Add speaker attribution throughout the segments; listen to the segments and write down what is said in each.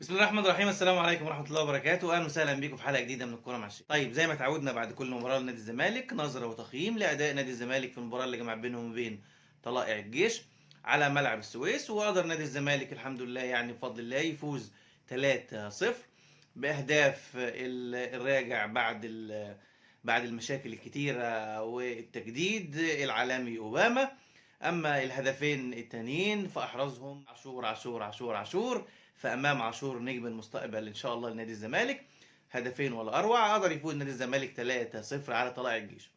Speaker 1: بسم الله الرحمن الرحيم. السلام عليكم ورحمة الله وبركاته. اهلا وسهلا بيكم في حلقة جديدة من الكورة مع الشيخ. طيب زي ما تعودنا بعد كل مباراة لنادي الزمالك، نظره وتقييم لاداء نادي الزمالك في المباراة اللي جمع بينهم وبين طلائع الجيش على ملعب السويس. وقدر نادي الزمالك الحمد لله يعني بفضل الله يفوز 3-0 باهداف الراجع بعد المشاكل الكتيرة والتجديد العالمي اوباما. اما الهدفين التانيين فاحرزهم عاشور عاشور عاشور عاشور، فامام عاشور نجم المستقبل ان شاء الله لنادي الزمالك. هدفين ولا اروع، قدر يفوز نادي الزمالك 3-0 على طلائع الجيش.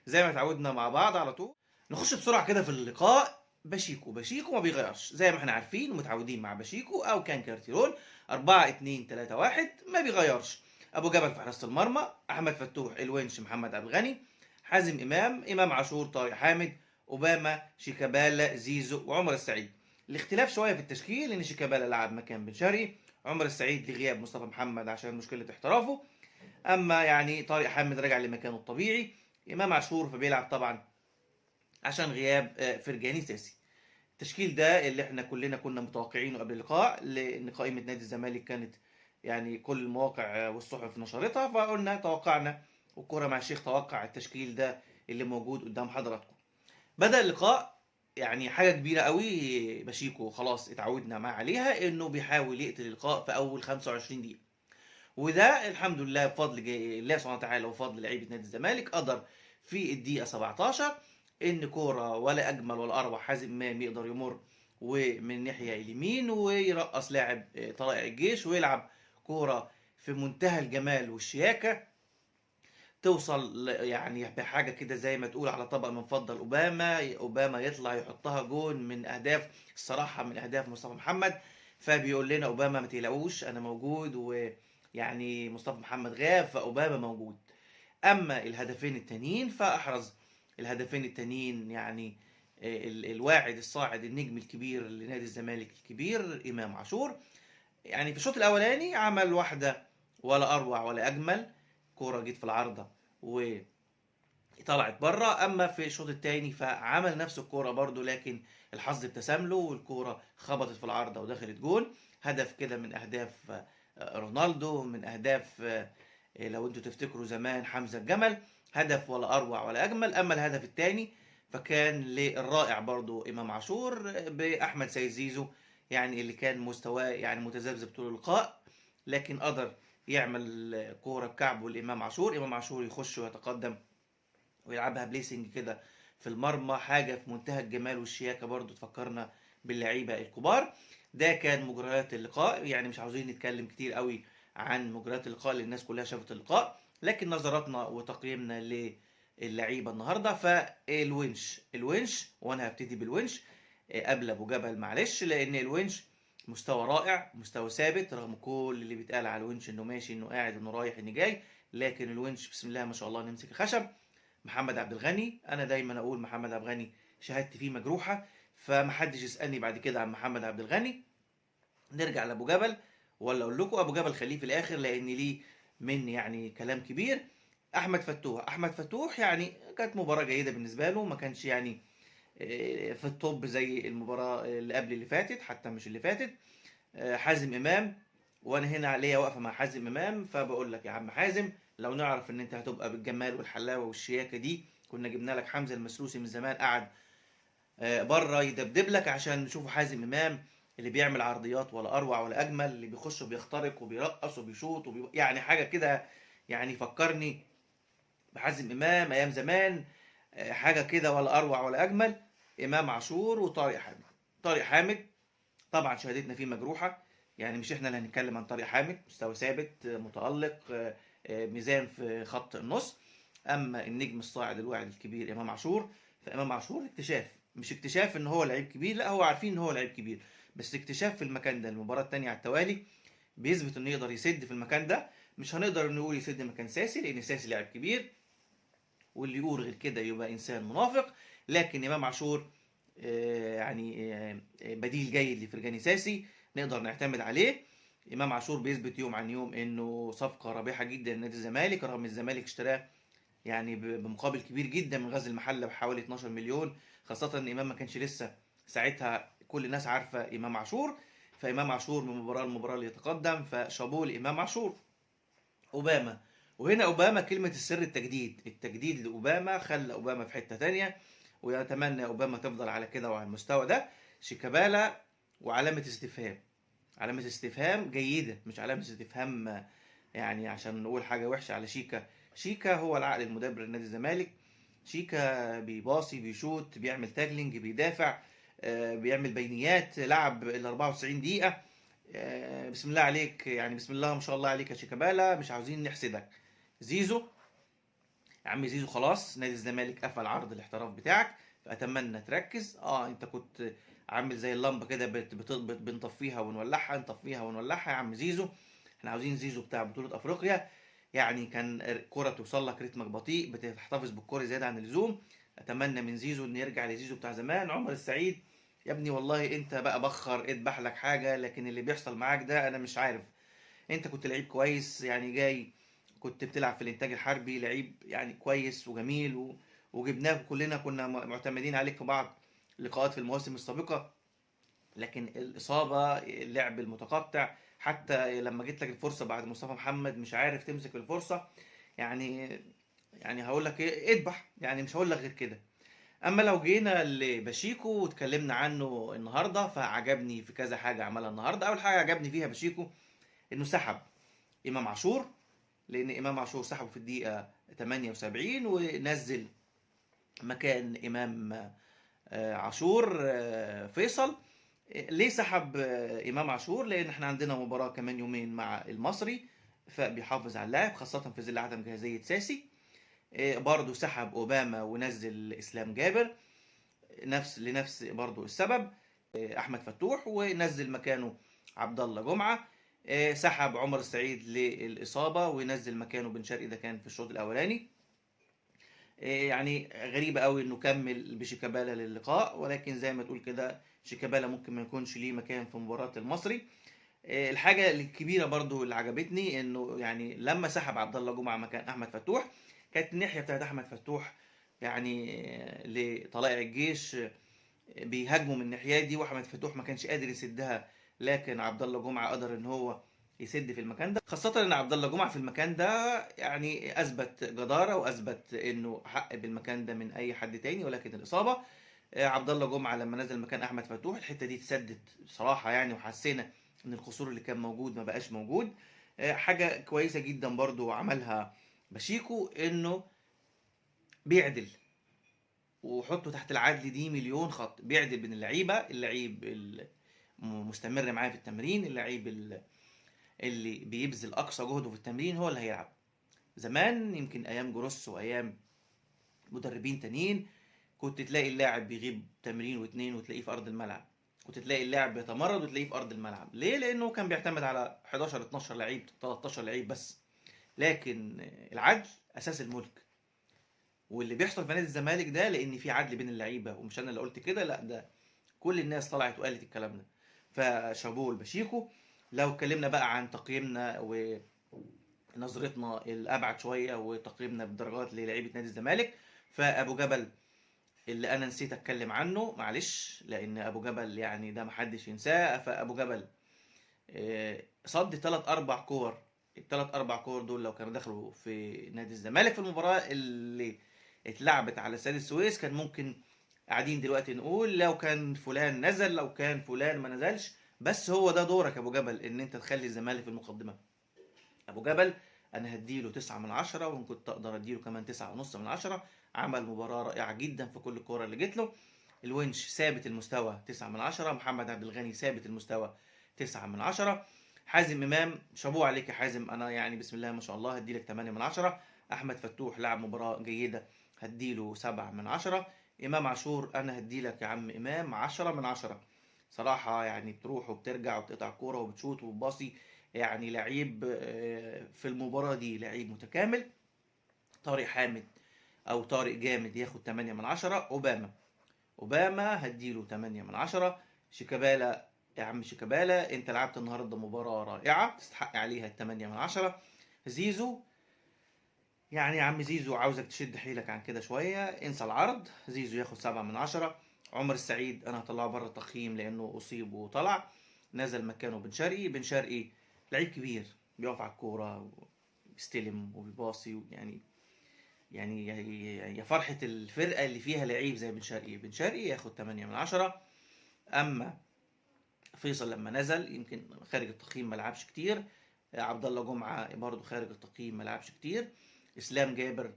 Speaker 1: زي ما تعودنا مع بعض على طول نخش بسرعة كده في اللقاء. باشيكو باشيكو ما بيغيرش زي ما احنا عارفين ومتعودين مع باشيكو او كان كارتيرون 4-2-3-1 ما بيغيرش. ابو جبل في حراسة المرمى، احمد فتوح، الونش، محمد عبد الغني، حازم امام، امام عاشور، طارق حامد، اوباما، شيكابالا، زيزو، وعمر السعيد. الاختلاف شوية في التشكيل ان شيكابالا لعب مكان بن شرقي، عمر السعيد لغياب مصطفى محمد عشان مشكلة احترافه. اما يعني طارق حامد رجع لمكانه الطبيعي، امام عاشور فبيلعب طبعا عشان غياب فرجاني ساسي. التشكيل ده اللي احنا كلنا كنا متوقعينه قبل اللقاء، لان قائمة نادي الزمالك كانت يعني كل المواقع والصحف نشرتها، فقلنا توقعنا والكوره مع الشيخ توقع التشكيل ده اللي موجود قدام حضراتكم. بدأ اللقاء يعني حاجة كبيرة قوي باشيكو خلاص اتعودنا مع عليها، انه بيحاول يقتل اللقاء في اول 25 دقيقة، وده الحمد لله بفضل الله سبحانه وتعالى وفضل لعيبة نادي الزمالك قدر في الدقيقة 17 ان كورة ولا اجمل ولا اروع حازم امام يقدر يمر ومن الناحية اليمين ويرقص لاعب طلائع الجيش ويلعب كورة في منتهى الجمال والشياكة، توصل يعني بحاجة كده زي ما تقول على طبق من فضة اوباما. اوباما يطلع يحطها جون من اهداف الصراحة، من اهداف مصطفى محمد. فبيقول لنا اوباما ما تقلقوش انا موجود، ويعني مصطفى محمد غاب فاوباما موجود. اما الهدفين التانيين فاحرز الهدفين التانيين يعني الواعد الصاعد النجم الكبير لنادي الزمالك الكبير امام عاشور. يعني في الشوط الاولاني عمل واحدة ولا اروع ولا اجمل، كورة جت في العارضة وطلعت بره. اما في الشوط الثاني فعمل نفس الكورة برده، لكن الحظ ابتسم له والكوره خبطت في العارضة ودخلت جون. هدف كده من اهداف رونالدو، من اهداف لو انتوا تفتكروا زمان حمزة الجمل، هدف ولا اروع ولا اجمل. اما الهدف الثاني فكان للرائع برضو امام عاشور باحمد سيد زيزو، يعني اللي كان مستواه يعني متذبذب طول اللقاء، لكن قدر يعمل كورة بكعبه لامام عاشور. امام عاشور يخش ويتقدم ويلعبها placing كده في المرمى، حاجة في منتهى الجمال والشياكه، برضو تفكرنا باللعيبه الكبار. ده كان مجريات اللقاء، يعني مش عاوزين نتكلم كتير قوي عن مجريات اللقاء لان الناس كلها شافت اللقاء، لكن نظراتنا وتقييمنا للعيبة النهارده. فالونش الونش، وانا هبتدي بالونش قبل ابو جبل معلش، لان الونش مستوى رائع، مستوى ثابت رغم كل اللي بيتقال على الونش انه ماشي انه قاعد انه رايح انه جاي، لكن الونش بسم الله ما شاء الله نمسك الخشب. محمد عبد الغني، انا دايما اقول محمد عبد الغني شهادتي فيه مجروحة، فمحدش يسالني بعد كده عن محمد عبد الغني. نرجع لابو جبل، ولا اقول لكم ابو جبل خليه في الاخر لان ليه من يعني كلام كبير. احمد فتوح، احمد فتوح يعني كانت مباراة جيدة بالنسبة له، ما كانش يعني في ال top زي المباراة اللي قبل اللي فاتت، حتى مش اللي فاتت. حازم امام، وانا هنا ليا واقفة مع حازم امام، فبقول لك يا عم حازم لو نعرف ان انت هتبقى بالجمال والحلاوه والشياكه دي كنا جبنا لك حمزة المسلوسي من زمان، قعد بره يدبدب لك عشان نشوفه. حازم امام اللي بيعمل عرضيات ولا اروع ولا اجمل، اللي بيخش وبيخترق وبيرقص وبيشوط يعني حاجة كده، يعني فكرني بحازم امام ايام زمان، حاجة كده ولا اروع ولا اجمل. امام عاشور وطارق حامد. طارق حامد طبعا شهادتنا فيه مجروحة، يعني مش احنا اللي هنتكلم عن طارق حامد، مستوى ثابت متالق، ميزان في خط النص. اما النجم الصاعد الواعد الكبير امام عاشور، فامام عاشور اكتشاف، مش اكتشاف ان هو لعيب كبير، لا هو عارفين ان هو لعيب كبير، بس اكتشاف في المكان ده. المباراة الثانية على التوالي بيثبت انه يقدر يسد في المكان ده، مش هنقدر نقول يسد مكان ساسي لان ساسي لاعب كبير، واللي يقول غير كده يبقى انسان منافق. لكن امام عاشور يعني بديل جيد لفرجاني ساسي نقدر نعتمد عليه. امام عاشور بيثبت يوم عن يوم انه صفقة رابحه جدا لنادي الزمالك، رغم الزمالك اشتراه يعني بمقابل كبير جدا من غزل المحلة بحوالي 12 مليون، خاصة ان امام ما كانش لسه ساعتها كل الناس عارفه امام عاشور. فامام عاشور من مباراة لمباراة اللي يتقدم، فشابوه لامام عاشور. اوباما، وهنا اوباما كلمة السر التجديد، التجديد لاوباما خلى اوباما في حتة تانية، ويتمنى اوباما تفضل على كده وعلى المستوى ده. شيكابالا وعلامة استفهام، علامة استفهام جيدة، مش علامة استفهام يعني عشان نقول حاجة وحشة على شيكا. شيكا هو العقل المدبر لنادي الزمالك. شيكا بيباصي، بيشوت، بيعمل tackling، بيدافع، بيعمل بينيات، لعب ال 94 دقيقة. بسم الله عليك، يعني بسم الله ما شاء الله عليك يا شيكابالا، مش عاوزين نحسدك. زيزو، يا عم زيزو خلاص نادي الزمالك قفل عرض الاحتراف بتاعك، فاتمنى تركز. انت كنت عامل زي اللمبة كده، بنطفيها ونولعها، نطفيها ونولعها يا عم زيزو. احنا عاوزين زيزو بتاع بطوله افريقيا، يعني كان الكره توصل لك رتمك بطيء، بتحتفظ بالكرة زيادة عن اللزوم. اتمنى من زيزو ان يرجع لزيزو بتاع زمان. عمر السعيد يا ابني والله انت بقى بخر، اذبح لك حاجة، لكن اللي بيحصل معاك ده انا مش عارف. انت كنت لعيب كويس، يعني جاي كنت بتلعب في الانتاج الحربي، لعيب يعني كويس وجميل وجبناك وكلنا كنا معتمدين عليك في بعض لقاءات في المواسم السابقة، لكن الاصابة، اللعب المتقطع، حتى لما جيت لك الفرصة بعد مصطفى محمد مش عارف تمسك الفرصة. يعني هقول لك ايه، اذبح، يعني مش هقول لك غير كده. اما لو جينا لباشيكو واتكلمنا عنه النهارده، فعجبني في كذا حاجة عملها النهارده. اول حاجة عجبني فيها باشيكو انه سحب امام عاشور، لان امام عاشور سحبه في الدقيقة 78 ونزل مكان امام عاشور فيصل. ليه سحب امام عاشور؟ لان احنا عندنا مباراة كمان يومين مع المصري، فبيحافظ على اللاعب خاصة في ظل عدم جاهزية ساسي. برضه سحب اوباما ونزل اسلام جابر، لنفس برضه السبب. احمد فتوح ونزل مكانه عبد الله جمعه. سحب عمر السعيد للاصابة ونزل مكانه بن شرقي، ده كان في الشوط الاولاني. يعني غريبة قوي انه كمل بشيكابالا للقاء، ولكن زي ما تقول كده شيكابالا ممكن ما يكونش ليه مكان في مباراة المصري. الحاجة الكبيرة برضو اللي عجبتني انه يعني لما سحب عبد الله جمعه مكان احمد فتوح، كانت الناحية بتاعت احمد فتوح يعني لطلائع الجيش بيهاجموا من الناحية دي، واحمد فتوح ما كانش قادر يسدها، لكن عبد الله جمعه قدر ان هو يسد في المكان ده، خاصة ان عبد الله جمعه في المكان ده يعني اثبت جداره واثبت انه حق بالمكان ده من اي حد تاني، ولكن الاصابة. عبد الله جمعه لما نزل مكان احمد فتوح الحتة دي اتسدت بصراحة يعني، وحسينا ان القصور اللي كان موجود ما بقاش موجود. حاجة كويسة جدا برضو عملها باشيكو انه بيعدل، وحطه تحت العدل دي مليون خط، بيعدل بين اللعيبة، اللعيب المستمر معاه في التمرين، اللعيب اللي بيبذل اقصى جهده في التمرين هو اللي هيلعب. زمان يمكن ايام جروس وايام مدربين تانيين كنت تلاقي اللاعب بيغيب تمرين واثنين وتلاقيه في ارض الملعب، كنت تلاقي اللاعب بيتمرد وتلاقيه في ارض الملعب. ليه؟ لانه كان بيعتمد على 11 12 لعيب 13 لعيب بس. لكن العدل اساس الملك، واللي بيحصل في نادي الزمالك ده لان في عدل بين اللعيبة، ومش انا اللي قلت كده، لا ده كل الناس طلعت وقالت الكلام ده. فشابوه لباشيكو. لو اتكلمنا بقى عن تقييمنا ونظرتنا الابعد شوية وتقييمنا بالدرجات للعيبة نادي الزمالك، فابو جبل اللي انا نسيت اتكلم عنه معلش، لان ابو جبل يعني ده محدش ينساه. فابو جبل صد 3-4 كور، ال3-4 كور دول لو كانوا دخلوا في نادي الزمالك في المباراة اللي اتلعبت على استاد السويس كان ممكن قاعدين دلوقتي نقول لو كان فلان نزل، لو كان فلان ما نزلش. بس هو ده دورك يا ابو جبل، ان انت تخلي الزمالك في المقدمة. ابو جبل انا هديله 9 من 10، وان كنت اقدر اديله كمان 9.5 من 10. عمل مباراة رائعة جدا في كل الكورة اللي جت له. الونش ثابت المستوى 9 من 10، محمد عبد الغني ثابت المستوى 9 من 10. حازم امام شابوه عليك يا حازم، انا يعني بسم الله ما شاء الله هديلك 8 من 10. احمد فتوح لعب مباراة جيدة هديله 7 من 10. امام عاشور انا هديلك يا عم امام 10 من 10 صراحة، يعني بتروح وبترجع وبتقطع كورة وبتشوط وبتباصي، يعني لعيب في المباراة دي لعيب متكامل. طارق حامد او طارق جامد ياخد 8 من 10. اوباما هديله 8 من 10. شيكابالا يا عم شيكابالا انت لعبت النهارده مباراة رائعة تستحق عليها 8 من 10. زيزو يعني يا عم زيزو عاوزك تشد حيلك عن كده شوية، انسى العرض، زيزو ياخد 7 من 10. عمر السعيد انا هطلعه بره التقييم لانه اصيب وطلع. نزل مكانه بن شرقي. بن شرقي لعيب كبير، بيقف على الكورة وبيستلم وبيباصي، يعني يعني يا فرحه الفرقة اللي فيها لعيب زي بن شرقي. بن شرقي ياخد 8 من 10. اما فيصل لما نزل يمكن خارج التقييم ما لعبش كتير. عبد الله جمعه برضه خارج التقييم ما لعبش كتير. اسلام جابر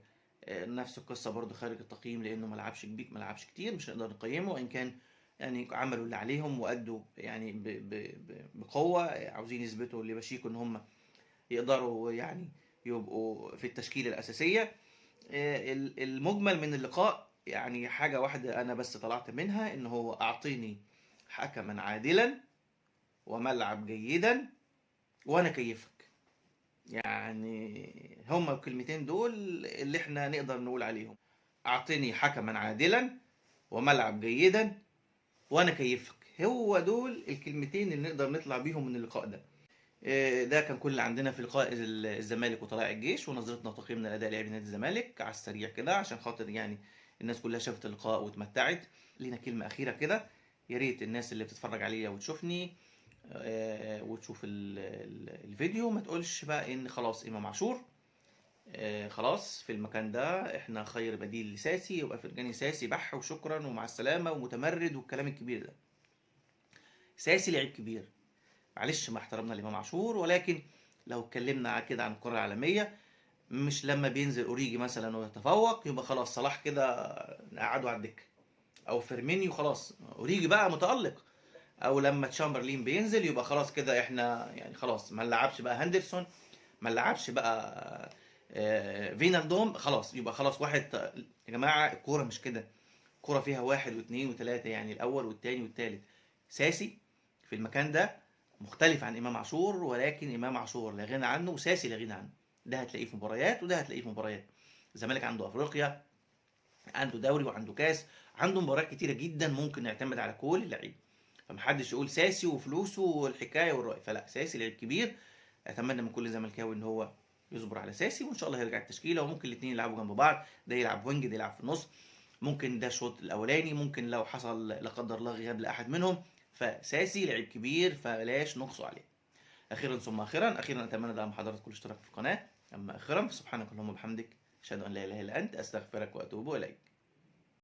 Speaker 1: نفس القصة برضه خارج التقييم لانه ما لعبش كبير، ما لعبش كتير، مش هنقدر نقيمه، وان كان يعني عملوا اللي عليهم وادوا يعني بقوة، عاوزين يثبتوا لباشيكو ان هم يقدروا يعني يبقوا في التشكيلة الاساسية. المجمل من اللقاء يعني حاجة واحدة انا بس طلعت منها، ان هو اعطيني حكما عادلا وملعب جيدا وانا كيفك. يعني هما الكلمتين دول اللي احنا نقدر نقول عليهم، اعطيني حكما عادلا وملعب جيدا وانا كيفك. هو دول الكلمتين اللي نقدر نطلع بيهم من اللقاء ده. ده كان كل اللي عندنا في لقاء الزمالك وطلائع الجيش، ونظرتنا وتقييمنا لاداء لاعبي نادي الزمالك على السريع كده عشان خاطر يعني الناس كلها شافت اللقاء واتمتعت. لينا كلمة اخيرة كده، يا ريت الناس اللي بتتفرج عليا وتشوفني وتشوف الفيديو ما تقولش بقى ان خلاص امام عاشور خلاص في المكان ده احنا خير بديل لساسي، يبقى فرجاني ساسي بح وشكرا ومع السلامة ومتمرد والكلام الكبير ده. ساسي لعيب كبير، معلش مع احترامنا لامام عاشور، ولكن لو اتكلمنا كده عن الكره العالمية، مش لما بينزل اوريجي مثلا ويتفوق يبقى خلاص صلاح كده نقعده على الدكة، او فيرمينيو خلاص اوريجي بقى متالق، او لما تشامبرلين بينزل يبقى خلاص كده احنا يعني خلاص ما نلعبش بقى هندرسون، ما نلعبش بقى فينالدوم، خلاص يبقى خلاص واحد. يا جماعة الكورة مش كده، الكورة فيها واحد واثنين وثلاثة، يعني الاول والثاني والثالث. ساسي في المكان ده مختلف عن امام عاشور، ولكن امام عاشور لا غنى عنه وساسي لا غنى عنه. ده هتلاقيه في مباريات وده هتلاقيه في مباريات. الزمالك عنده افريقيا، عنده دوري وعنده كاس، عنده مباريات كتيرة جدا ممكن نعتمد على كل اللعيبة. فمحدش يقول ساسي وفلوسه والحكاية والرأي، فلا، ساسي لعيب كبير. اتمنى من كل زملكاوي ان هو يصبر على ساسي، وان شاء الله هيرجع التشكيلة، وممكن الاثنين يلعبوا جنب بعض، ده يلعب wing ده يلعب في النص، ممكن ده الشوط الاولاني، ممكن لو حصل لا قدر الله غياب لاحد منهم. فساسي لعيب كبير فبلاش نقصوا عليه. اخيرا ثم اخيرا، اخيرا اتمنى دعم حضراتكم الاشتراك في القناة. اما اخيرا فسبحانك اللهم وبحمدك، اشهد ان لا اله الا انت، استغفرك واتوب اليك.